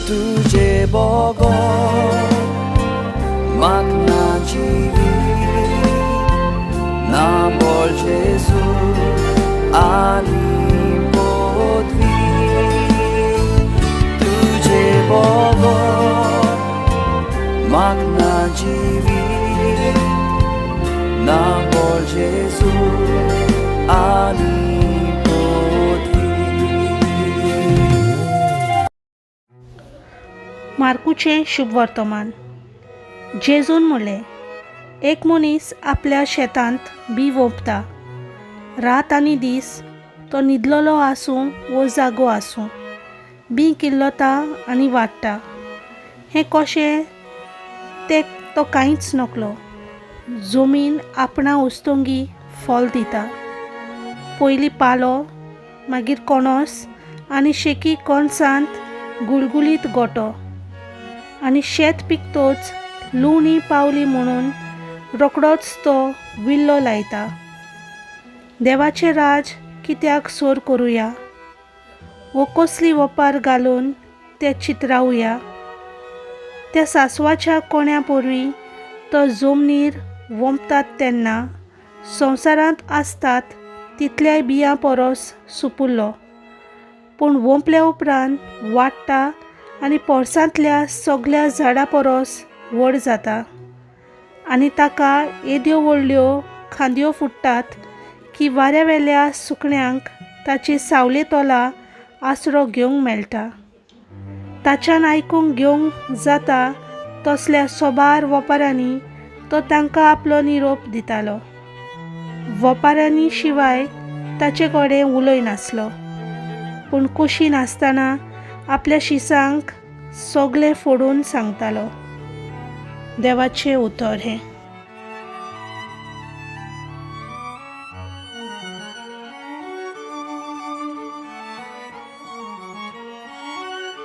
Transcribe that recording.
तुजे बगर म्हाक ना जिवीत ना बोल जेजू आनी पदवी तुजे बगर म्हाक ना जिवीत ना बोल जेजू आनी पदवी. मार्कूचें शुभवर्तमान. जेजून म्हणलें, एक मनीस आपल्या शेतांत बी वोंपता. रात आनी दीस तो न्हिदलेलो आसूं वो जागो आसूं, बी किल्लता आनी वाडटा. हें कशें तें तो कांयच नकलो. जमीन आपणा उस्तोंगी फल दिता. पयलीं पालो, मागीर कणोस आनी शेकी कणसांत गुलगुलीत गोटो. आनी शेत पिकतोच लुवणी पावली म्हणून रोखडोच तो विल्लो लायता. देवाचें राज कित्याक सोर करुया वो कसली वपार घालून तें चित्रावया? त्या सांसवाच्या कोण्या पोरवीं तो जमनीर वोंपतात तेन्ना संवसारांत आसतात तितल्याय बियां परस सुपुल्लो, पूण वोंपल्या उपरांत वाडटा आनी पोरसांतल्या सगल्या झाडां परस व्हड जाता आनी ताका येद्यो व्हडल्यो खांदयो फुट्टात की वाऱ्या वेल्या सुकण्यांक ताची सावले तोला आसरो घेवंक मेळटा. ताच्यान आयकूंक घेवंक जाता तसल्या सोबार वपारांनी तो तांकां आपलो निरोप दितालो. वपारांनी शिवाय ताचे कडेन उलय नासलो, पूण कुशीन आसतना आपल्या शिसांक सगलें फोडून सांगतालो. देवाचें उतर हें.